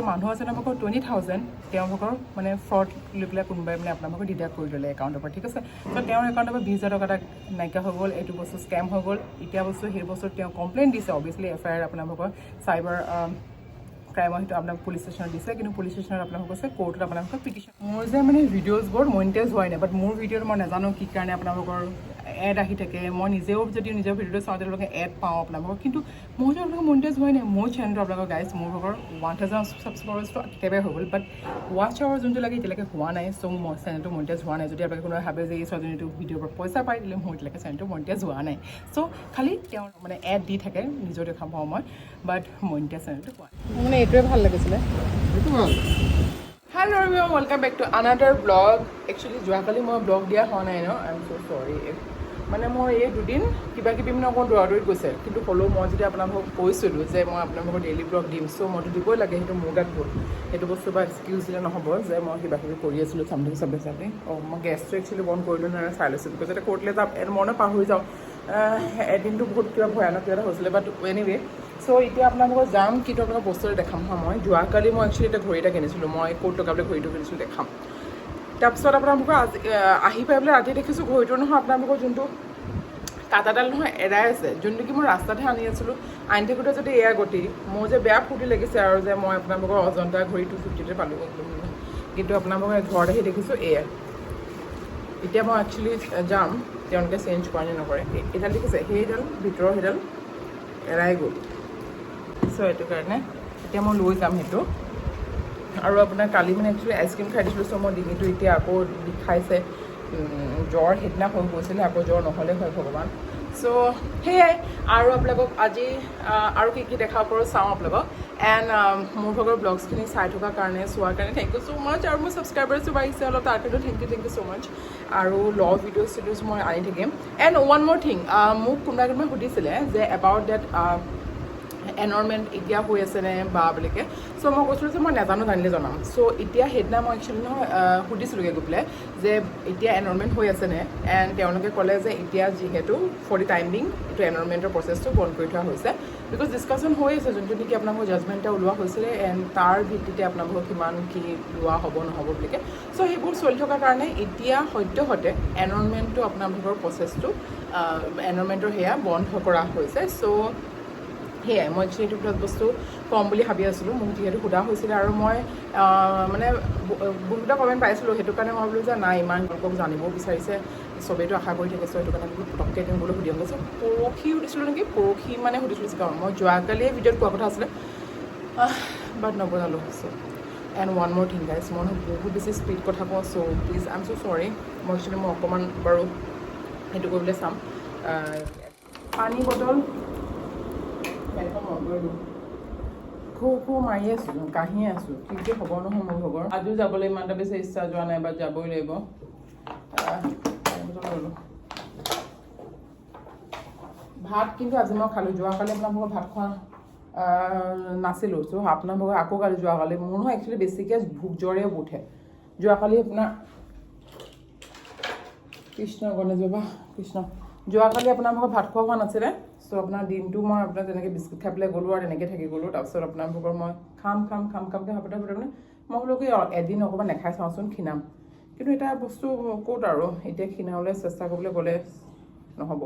মানুহ আছে আপোনালোকৰ 20,000 তেওঁলোকৰ মানে ফ্ৰড লৈ পেলাই কোনোবাই মানে আপোনালোকৰ ডিডাক্ট কৰি ল'লে একাউণ্টৰ পৰা, ঠিক আছে। ত' তেওঁৰ একাউণ্টৰ পৰা 20,000 টকা এটা নাইকিয়া হৈ গ'ল। এইটো বস্তু স্কেম হৈ গ'ল। এতিয়া বস্তু সেই বস্তুত তেওঁ কমপ্লেইন দিছে, অভিয়াছলি এফআইআৰ আপোনালোকৰ চাইবাৰ ক্ৰাইমৰ সেইটো আপোনাক পুলিচ ষ্টেচনত দিছে। কিন্তু পুলিচ ষ্টেচনত আপোনালোক কৈছে, কোৰ্টত আপোনালোকৰ পিটিশ্যন। মোৰ যে মানে ভিডিঅ'জবোৰ মনিটাইজ হোৱাই নাই, বাট মোৰ ভিডিঅ'ত মই নাজানো কি কাৰণে আপোনালোকৰ এড আহি থাকে। মই নিজেও যদি নিজৰ ভিডিঅ'টো চাওঁ, তেওঁলোকে এড পাওঁ আপোনালোকৰ, কিন্তু মোৰ যে আপোনালোকৰ মনিটাইজ হোৱাই নাই। মোৰ চেনেলটো আপোনালোকৰ গাইজ, মোৰ ভাগৰ 1,000 ছাবস্ক্ৰাইবাৰ্ছটো কেতিয়াবাই হৈ গ'ল, বাট ৱাচ আৱাৰ যোনটো লাগে এতিয়ালৈকে হোৱা নাই। চ' মোৰ চেনেলটো মনিটাইজ হোৱা নাই। যদি আপোনালোকে কোনোবাই ভাবে যে এই ছোৱালীজনীটো ভিডিঅ'ৰ পৰা পইচা পায় দিলে, মোৰ এতিয়ালৈকে চেনেলটো মনিটাইজ হোৱা নাই। চ' খালি তেওঁ মানে এড দি থাকে, নিজেও দেখা পাওঁ মই, বাট মনিটাইজ চেনেলটো হোৱা নাই। মোৰ মানে এইটোৱে ভাল লাগিছিলে। সেইটো ভাল। Hello everyone, welcome back to another vlog. Actually যোৱাকালি মই ব্লগ দিয়া হোৱা নাই ন, I am so sorry. মানে মোৰ এই দুদিন কিবা কিবি মানে অকণ দৌৰা দৌৰিত গৈছে। কিন্তু হ'লেও মই যদি আপোনালোকক কৈছিলোঁ যে মই আপোনালোকৰ ডেইলি ব্লগ দিম, চ' মইতো দিবই লাগে। সেইটো মোৰ গাত ভুল। সেইটো বস্তু বা এক্সকিউজ দিলে নহ'ব যে মই কিবা কিবি কৰি আছিলোঁ, চামথিং চামথিং চামথিং। অঁ, মই গেছটো একচুৱেলি বন্ধ কৰিলোঁ নহয়, চাই লৈছোঁ, because এতিয়া কোৰ্টলৈ যাম, মই ন পাহৰি যাওঁ। এদিনটো বহুত কিবা ভয়ানক কিবা এটা হৈছিলে, বাট এনিৱে। চ' এতিয়া আপোনালোকৰ যাম, কিন্তু আপোনালোকৰ বস্তু এটা দেখাম হা। মই যোৱাকালি মই একচুৱেলি এটা ঘড়ী এটা কিনিছিলোঁ। মই ক'ত লগাবলৈ ঘড়ীটো কিনিছিলোঁ দেখাম। তাৰপিছত আপোনালোকৰ আজি আহি পাই পেলাই ৰাতি দেখিছোঁ ঘড়ীটো নহয়, আপোনালোকৰ যোনটো কাঁটাডাল নহয় এৰাই আছে, যোনটো নেকি মই ৰাস্তাতহে আনি আছিলোঁ। আনি থাকোঁতে যদি এয়া গতি, মোৰ যে বেয়া ফূৰ্তি লাগিছে আৰু যে মই আপোনালোকৰ অজন্তা ঘড়ী 250তে পালোঁ একদম। কিন্তু আপোনালোকৰ ঘৰত আহি দেখিছোঁ এয়া। এতিয়া মই একচুৱেলি যাম, তেওঁলোকে চেঞ্জ কৰে নে নকৰে। এইডাল দেখিছে, সেইডাল ভিতৰৰ সেইডাল এৰাই গ'ল। চ' সেইটো কাৰণে এতিয়া মই লৈ যাম সেইটো। আৰু আপোনাৰ কালি মানে একচুৱেলি আইচক্ৰীম খাই দিছিলোঁ, চ' মোৰ ডিঙিটো এতিয়া আকৌ বিষাইছে। জ্বৰ সেইদিনা হৈ গৈছিলে, আকৌ জ্বৰ নহ'লে হয় ভগৱান। চ' সেয়াই আৰু আপোনালোকক আজি আৰু কি কি দেখাব পাৰোঁ চাওঁ আপোনালোকক। এণ্ড মোৰ ভাগৰ ব্লগছখিনি চাই থকাৰ কাৰণে, চোৱাৰ কাৰণে thank you so মাছ। আৰু মোৰ ছাবস্ক্ৰাইবাৰ্ছো বাঢ়িছে অলপ, তাৰ কাৰণেও thank you, thank you so much. আৰু ল ভিডিঅ'জ চিডিঅ'জ মই আনি থাকিম। এণ্ড ওৱান মোৰ থিং, মোক কোনোবা কোনোবাই সুধিছিলে যে এবাউট ডেট এনৰলমেণ্ট এতিয়া হৈ আছেনে বা বুলিকে। চ' মই কৈছিলোঁ যে মই নাজানো, জানিলে জনাম। চ' এতিয়া সেইদিনা মই একচুৱেলি নহয় সুধিছিলোঁগৈ গৈ পেলাই যে এতিয়া এনৰলমেণ্ট হৈ আছেনে, এণ্ড তেওঁলোকে ক'লে যে এতিয়া যিহেতু ফৰ the time being এইটো এনৰলমেণ্টৰ প্ৰচেছটো বন্ধ কৰি থোৱা হৈছে, because discussion হৈ আছে, যোনটো নেকি আপোনালোকৰ জাজমেণ্ট এটা ওলোৱা হৈছিলে, এণ্ড তাৰ ভিত্তিতে আপোনালোকৰ কিমান কি লোৱা হ'ব নহ'ব বুলিকে। চ' সেইবোৰ চলি থকাৰ কাৰণে এতিয়া সদ্যহতে এনৰলমেণ্টটো আপোনালোকৰ প্ৰচেছটো এনৰলমেণ্টৰ সেয়া বন্ধ কৰা হৈছে। চ' সেয়াই মই একচুৱেলি এইটো প্লাছ বস্তু ক'ম বুলি ভাবি আছিলোঁ। মোক যিহেতু সোধা হৈছিলে আৰু মই মানে বহুতটা কমেণ্ট পাইছিলোঁ, সেইটো কাৰণে মই বোলো যে নাই, ইমান তেওঁলোকক জানিবও বিচাৰিছে, চবেইতো আশা কৰি থাকে। চ' সেইটো কাৰণে বোলো পটককৈ দিওঁ বোলো সুধি গৈছোঁ। পৰহি সুধিছিলোঁ নেকি, পৰহি মানে সুধিছিলোঁ, কাৰণ মই যোৱাকালিয়ে ভিডিঅ'ত কোৱা কথা আছিলে, বাট নবনালোঁ। So and one more thing guys, মই বহুত বেছি স্পীড কথা কওঁ, so please, I am so sorry. মই একচুৱেলি মই অকণমান বাৰু সেইটো কৰিবলৈ চাম। পানী বটল গাড়ীখন বন্ধ কৰি দিওঁ। খু খু মাৰি আছোঁ, কাহিয়ে আছোঁ, কি যে হ'ব নহয় মোৰ ভাগৰ। আজিও যাবলৈ ইমান এটা বেছি ইচ্ছা যোৱা নাই, বাট যাবই লাগিব। পানী বটল ল'লোঁ। ভাত কিন্তু আজি মই খালোঁ। যোৱাকালি আপোনালোকৰ ভাত খোৱা নাছিলোঁ। চ' আপোনালোকৰ আকৌ কালি যোৱাকালি মোৰ নহয় একচুৱেলি বেছিকৈ ভোক জ্বৰে উঠে। যোৱাকালি আপোনাৰ, কৃষ্ণ গণেশ বাবা কৃষ্ণ, যোৱাকালি আপোনাৰ ভাগৰ ভাত খোৱা হোৱা নাছিলে। চ' আপোনাৰ দিনটো মই আপোনাৰ তেনেকৈ বিস্কুট খাই পেলাই গ'লোঁ আৰু তেনেকৈ থাকি গ'লোঁ। তাৰপিছত আপোনাৰ ভাগৰ মই খাম খাম খাম খামকৈ ভাবোঁতে ভাবোঁতে মানে মই বোলো কি এদিন অকণমান নাখাই চাওঁচোন, খীনাম। কিন্তু এটা বস্তু ক'ত আৰু এতিয়া খীনাবলৈ চেষ্টা কৰিবলৈ গ'লে নহ'ব।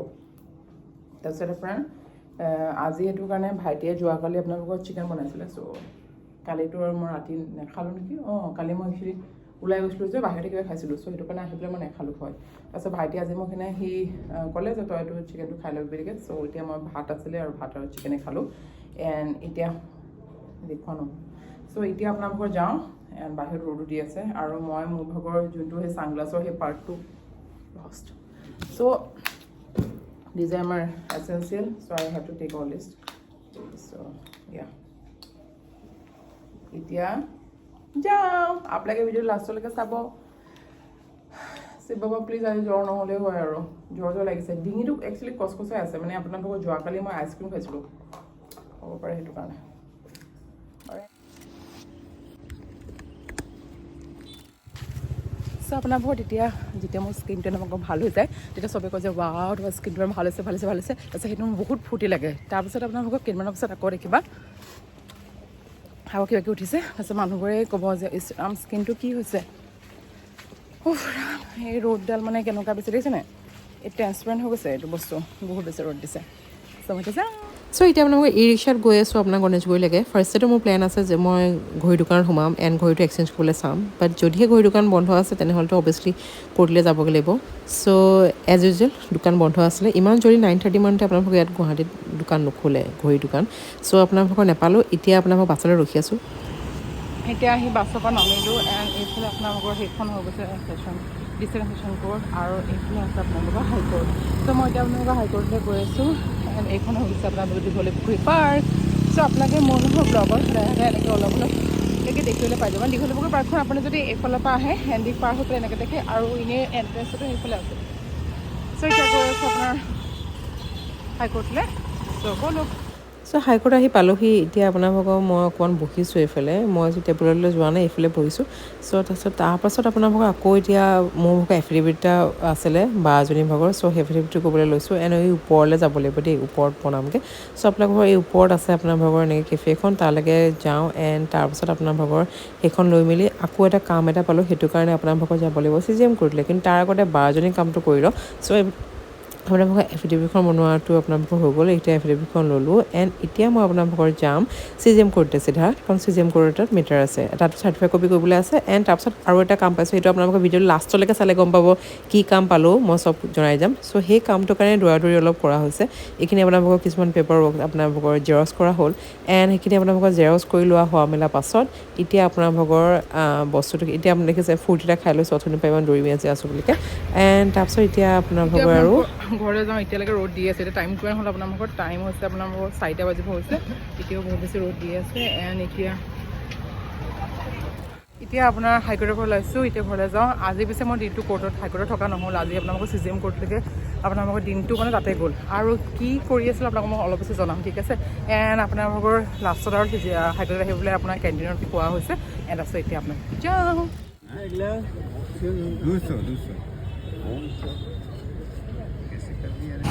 তাৰপিছত আপোনাৰ আজি সেইটো কাৰণে ভাইটিয়ে যোৱাকালি আপোনালোকৰ চিকেন বনাইছিলে। চ' কালিতো আৰু মই ৰাতি নাখালোঁ নেকি। অঁ, কালি মই একচুৱেলি ওলাই গৈছিলোঁ যে বাহিৰতে কিবা খাইছিলোঁ, চ' সেইটো কাৰণে আহি পেলাই মই নাখালোঁ হয়। তাৰপিছত ভাইটিয়ে আজি মোক সেইদিনা সি ক'লে যে তই এইটো চিকেনটো খাই ল'বি বুলিকে। চ' এতিয়া মই ভাত আছিলে আৰু ভাত আৰু চিকেনে খালোঁ। এণ্ড এতিয়া দেখুওৱা ন। চ' এতিয়া আপোনালোকৰ যাওঁ, এণ্ড বাহিৰত ৰ'দো দি আছে আৰু মই মোৰ ভাগৰ যোনটো সেই ছানগ্লাছৰ সেই পাৰ্টটো lost. So these are my essential, so I have to take all list. So yeah, এতিয়া যাওঁ। আপোনালোকে ভিডিঅ' লাষ্টলৈকে চাব। শিৱ বাবা প্লিজ, আজি জ্বৰ নহ'লেও হয় আৰু জ্বৰ জ্বৰ লাগিছে। ডিঙিটো একচুৱেলি কচকচাই আছে। মানে আপোনালোকৰ যোৱাকালি মই আইচক্ৰীম খাইছিলোঁ, হ'ব পাৰে সেইটো কাৰণে। চ' আপোনাৰ বহুত এতিয়া যেতিয়া মোৰ স্কিনটো এনেকুৱা ভাল হৈ যায়, তেতিয়া চবে কয় যে ৱাও, তোমাৰ স্কিনটো ভাল হৈছে, ভাল হৈছে, ভাল হৈছে। তাৰপিছত সেইটো মোৰ বহুত ফূৰ্তি লাগে। তাৰপিছত আপোনালোকক কেইদিনমানৰ পিছত আকৌ দেখিবা আৰু কিবা কিবি উঠিছে। তাৰপিছত মানুহবোৰে ক'ব যে ইছ ৰাম, স্কিনটো কি হৈছে। উফ ৰাম, এই ৰ'দডাল মানে কেনেকুৱা বেছি দেখিছে নাই? এই ট্ৰেন্সপাৰেণ্ট হৈ গৈছে এইটো বস্তু, বহুত বেছি ৰ'দ দিছে। চ' মই এতিয়া যাওঁ। চ' এতিয়া আপোনালোকৰ ই ৰিক্সাত গৈ আছোঁ আপোনাৰ গণেশগুৰিলৈকে। ফাৰ্ষ্টতে মোৰ প্লেন আছে যে মই ঘড়ী দোকানত সোমাম এণ্ড ঘড়ীটো এক্সচেঞ্জ কৰিবলৈ চাম। বাট যদিহে ঘড়ী দোকান বন্ধ আছে, তেনেহ'লেতো অভিয়াছলি কোৰ্টলৈ যাবগৈ লাগিব। চ' এজ ইউজুৱেল দোকান বন্ধ আছিলে। ইমান জল্দি 9:30 মানতে আপোনালোকৰ ইয়াত গুৱাহাটীত দোকান নোখোলে ঘড়ী দোকান। চ' আপোনালোকৰ নাপালোঁ। এতিয়া আপোনালোকৰ বাছলৈ ৰখি আছোঁ। এতিয়া আহি বাছৰ পৰা নামিলোঁ এণ্ড এইফালে আপোনালোকৰ সেইখন হৈ গৈছে ছেশ্যন, ডিষ্ট্ৰিক্ট ছেশ্যন কোৰ্ট আৰু এইফালে আছে আপোনালোকৰ হাইকোৰ্ট। চ' মই এতিয়া আপোনালোকৰ হাইকোৰ্টলৈ গৈ আছোঁ এণ্ড এইখন হৈ গৈছে আপোনালোকৰ দীঘলী পুখুৰী পাৰ্ক। চ' আপোনালোকে মোৰ নহয় ব্লগত সদায় সদায় এনেকৈ অলপ অলপ এনেকৈ দেখিবলৈ পাই যাব। মানে দীঘলী পুখুৰী পাৰ্কখন আপুনি যদি এইফালৰ পৰা আহে, হেণ্ডিক পাৰ হৈ পেলাই এনেকৈ দেখে আৰু এনেই এণ্ট্ৰেঞ্চটো সেইফালে আছে। চ' এতিয়া গৈ আছোঁ আপোনাৰ হাইকোৰ্টলৈ। চ' ব'লক। চ' হাইকোৰ্ট আহি পালোহি। এতিয়া আপোনালোকৰ মই অকণমান বহিছোঁ এইফালে। মই আজি টেবুললৈ যোৱা নাই, এইফালে বহিছোঁ। চ' তাৰপিছত তাৰপাছত আপোনালোকৰ আকৌ এতিয়া মোৰ ভাগৰ এফিডেভিট এটা আছিলে বা এজনীৰ ভাগৰ। চ' সেই এফিডেভিটটো কৰিবলৈ লৈছোঁ এণ্ড এই ওপৰলৈ যাব লাগিব দেই, ওপৰত বনামগৈ। চ' আপোনালোকৰ এই ওপৰত আছে আপোনাৰ ভাগৰ এনেকৈ কেফে এখন, তালৈকে যাওঁ এণ্ড তাৰপাছত আপোনাৰ ভাগৰ সেইখন লৈ মেলি আকৌ এটা কাম এটা পালোঁ, সেইটো কাৰণে আপোনাৰ ভাগৰ যাব লাগিব চিজিএম কৰিলে। কিন্তু তাৰ আগতে বাজনীৰ কামটো কৰি লওঁ। চ' আপোনালোকৰ এফিডেভিটখন বনোৱাটো আপোনালোকৰ হৈ গ'ল। এতিয়া এফিডেভিটখন ল'লোঁ এণ্ড এতিয়া মই আপোনালোকৰ যাম চিজিএম কোৰ্টতে চিধা, কাৰণ চিজিএম কোৰ্টত মেটাৰ আছে, তাত চাৰ্টিফাই কপি কৰিবলৈ আছে। এণ্ড তাৰপিছত আৰু এটা কাম পাইছোঁ, সেইটো আপোনালোকৰ ভিডিঅ'টো লাষ্টলৈকে চালে গম পাব কি কাম পালোঁ, মই চব জনাই যাম। চ' সেই কামটোৰ কাৰণে দৌৰা দৌৰি অলপ কৰা হৈছে। এইখিনি আপোনালোকৰ কিছুমান পেপাৰ ৱৰ্ক আপোনালোকৰ জেৰক্স কৰা হ'ল এণ্ড সেইখিনি আপোনালোকৰ জেৰক্স কৰি লোৱা হোৱা মেলা পাছত এতিয়া আপোনালোকৰ বস্তুটো এতিয়া আপুনি দেখিছে ফূৰ্তি এটা খাই লৈছোঁ, অথনিৰ পৰা ইমান দৌৰি আজি আছোঁ বুলিকে। এণ্ড তাৰপিছত এতিয়া আপোনালোকৰ আৰু ঘৰলৈ যাওঁ। এতিয়ালৈকে ৰ'দ দি আছে। এতিয়া টাইম কিমান হ'ল আপোনালোকৰ? টাইম হৈছে আপোনালোকৰ 4টা বাজিব হৈছে। এতিয়াও বহুত বেছি ৰ'দ দি আছে। এণ্ড এতিয়া আপোনাৰ হাইকোৰ্টৰ পৰা ওলাইছোঁ, এতিয়া ঘৰলৈ যাওঁ। আজি পিছে মই দিনটো কোৰ্টত, হাইকোৰ্টত থকা নহ'ল। আজি আপোনালোকৰ চিজিএম কোৰ্টলৈকে আপোনালোকৰ দিনটো মানে তাতে গ'ল আৰু কি কৰি আছিলোঁ আপোনালোকক মই অলপ পিছত জনাম, ঠিক আছে? এণ্ড আপোনালোকৰ লাষ্টত আৰু হাইকোৰ্টত আহি পেলাই আপোনাৰ কেণ্টিনত খোৱা হৈছে। এণ্ড তাৰপিছত এতিয়া আপোনাক যাওঁ। 200, 200। कैसे कर दिया रे?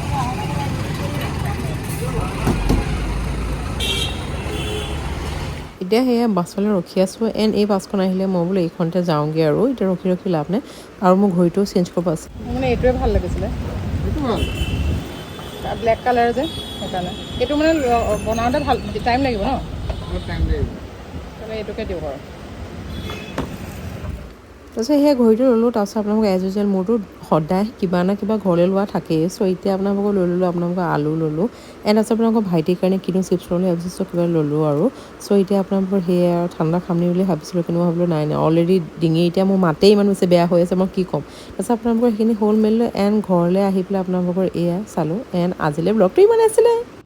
এতিয়া সেয়া বাছলৈ ৰখি আছোঁ এণ্ড এই বাছখন আহিলে মই বোলো এইখনতে যাওঁগৈ আৰু এতিয়া ৰখি ৰখি লাভ নাই আৰু মোৰ ঘড়ীটোও চেঞ্জ কৰিব আছে। মোৰ মানে এইটোৱে ভাল লাগিছিলে। এইটো ভাল। ব্লেক কালাৰ যে, সেইকাৰণে। এইটো মানে বনাওঁতে ভাল টাইম লাগিব ন? অলপ টাইম লাগিব। তেনে এইটোকে দিওঁ বাৰু। তাৰপিছত সেয়া ঘড়ীটো ল'লোঁ। তাৰপিছত আপোনালোকৰ এজ ইউজুৱেল মোৰতো সদায় কিবা না কিবা ঘৰলৈ লোৱা থাকেই। চ' এতিয়া আপোনালোকৰ লৈ ল'লোঁ, আপোনালোকৰ আলু ল'লোঁ এণ্ড তাৰপিছত আপোনালোকৰ ভাইটিৰ কাৰণে কিনো চিপছ ল'লোঁ ভাবিছোঁ, কিবা ল'লোঁ আৰু। চ' এতিয়া আপোনালোকৰ সেয়া আৰু ঠাণ্ডা খাম নি বুলি ভাবিছিলোঁ, কিন্তু মই ভাবিলোঁ নাই নাই, অলৰেডি ডিঙি এতিয়া মোৰ মাতেই ইমান বেছি বেয়া হৈ আছে, মই কি ক'ম। তাৰপিছত আপোনালোকৰ সেইখিনি হ'ল মেলিলোঁ এণ্ড ঘৰলৈ আহি পেলাই আপোনালোকৰ এয়া চালোঁ এণ্ড আজিলৈ ব্লগটো ইমান আছিলে।